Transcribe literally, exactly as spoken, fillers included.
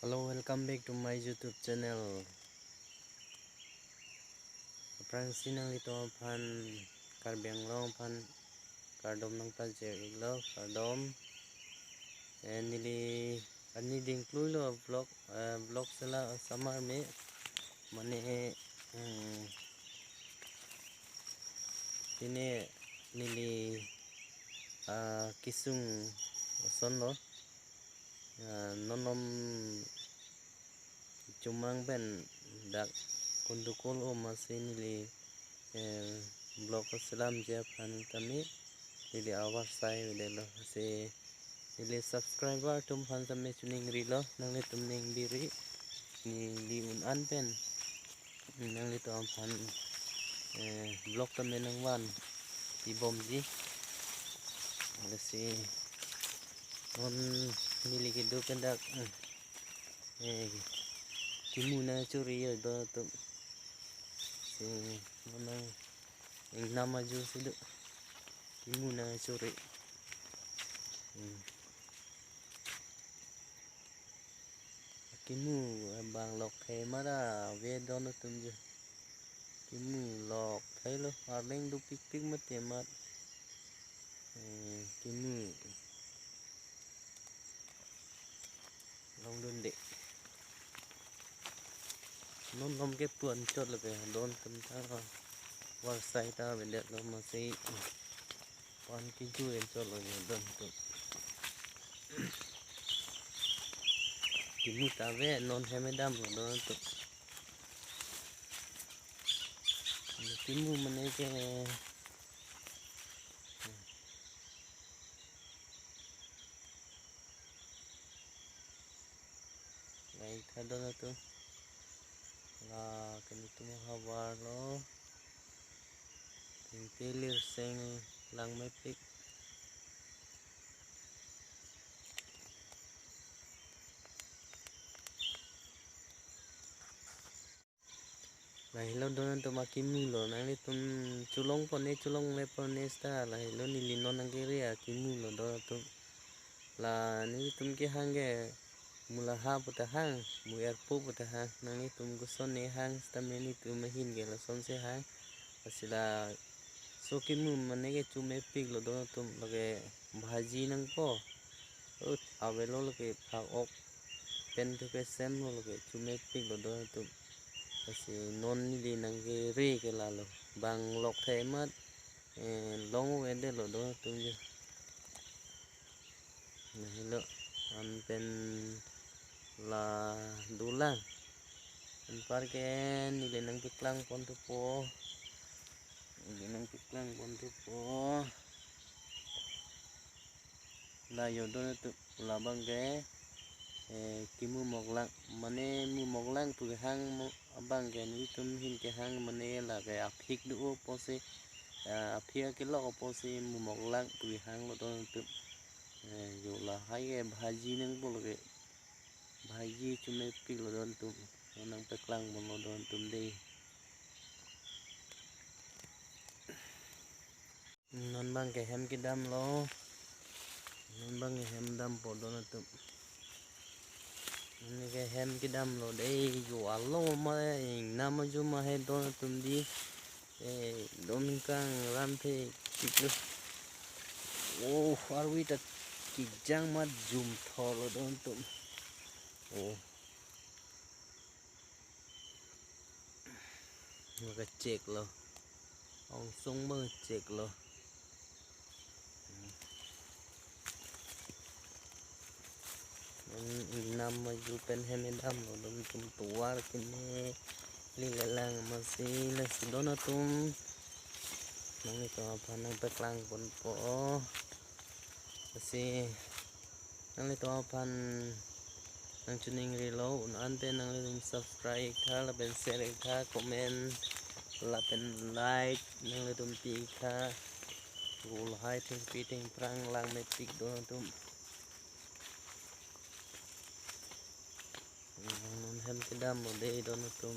Hello, welcome back to my YouTube channel. Aphrangsi nanglitum aphan Karbi Anglong aphan kardom nangpajir-iklo, kardom. Eh, neli arni dingkluilo vlog, eh, vlog sela samar me mane, eh, pine neli, ah, kesung asonlo. Ah, non nom chumang pen dak kundukol o masi neli, eh, vlog selamji aphan tame neli avarsai avedetlo. Si neli subscriber atum aphan tame choningrilo, nanglitum ningbiri, neli un-an pen nanglitum aphan, eh, vlog tame nangvan ibomji. Lasi non neli kedo pen dak, eh, eh, kemu nangchori yo donatum. Si non nang ingnam ajo si do. Kemu nangchori. Hmm. Kemu abang lokthai mara ave donatum jo. Kemu lokthailo, arleng dopikpik mati amat. Eh, kemu longdunde. Non nom ke puan chot lake donatum ta avarsai ta avedetlo masi puan kejuren chotlo donatum. Kemu ta ave, non hem damlo donatum. Kemu mane ke lai tha donatum. La kenitum havarlo. Pingpilir seng langmepik. Lahelo donatum akemu lo, nanglitum cholong pone, cholongle pone seta, lahelo neli non nangkere akemu lo donatum. La nelitum kehang ke mulaha puta hang, mu-erpo puta hang, nanglitum koson ne hang, seta me nelitum ahin ke lasonsi hang. Lasi laso kemu mane ke chomepiklo donatum, lake bhaji nangpo. Ut avelo lake phak-ok pen thu kesemlo, lake chomepiklo donatum. Lasi non neli nangkere ke lalo. Bang lokthai amat, eh, long avedetlo donatum jo. Lahelo, anpen la dolang. Anpar ke neli nangpeklang pon thupo. Neli nangpeklang pon thupo. La yo donatum, labang ke, eh, kemu moklang, mane mu moklang pu kehang mo, abang ke nelitum ahin kehang mane lake aphik do-o pusi, eh, aphik akelok pusi mu moklang pu kehanglo donatum. Eh, yo lahai ke bhaji nangpo lake. Bhaji chomepiklo donatum. Nangpeklang ponlo donatum dei. Non bang ke hem kedamlo. Non bang ke hem dampo donatum. Neli ke hem kedamlo dei, jo alo ma ingnam ajo ma he donatum dei. Eh, dom kang ram phe tiklo. Oh, arvi ta kejang ma jum thorlo donatum. Oh. Nangkecheklo. Ongsong bang cheklo. Nang ingnam ajo pen hem damlo donatum, tovar kene lile lang masi lasi donatum. Nanglitum aphan nangpeklang ponpo. Lasi nanglitum aphan nangchoningrilo, un-an pen nanglitum subscribe-ik tha, lapen share-ik tha, comment, lapen like nanglitum pi-ik tha. Go lahai thengpi thengphrang langmepik donatum. Non hem kedamlo dei donatum.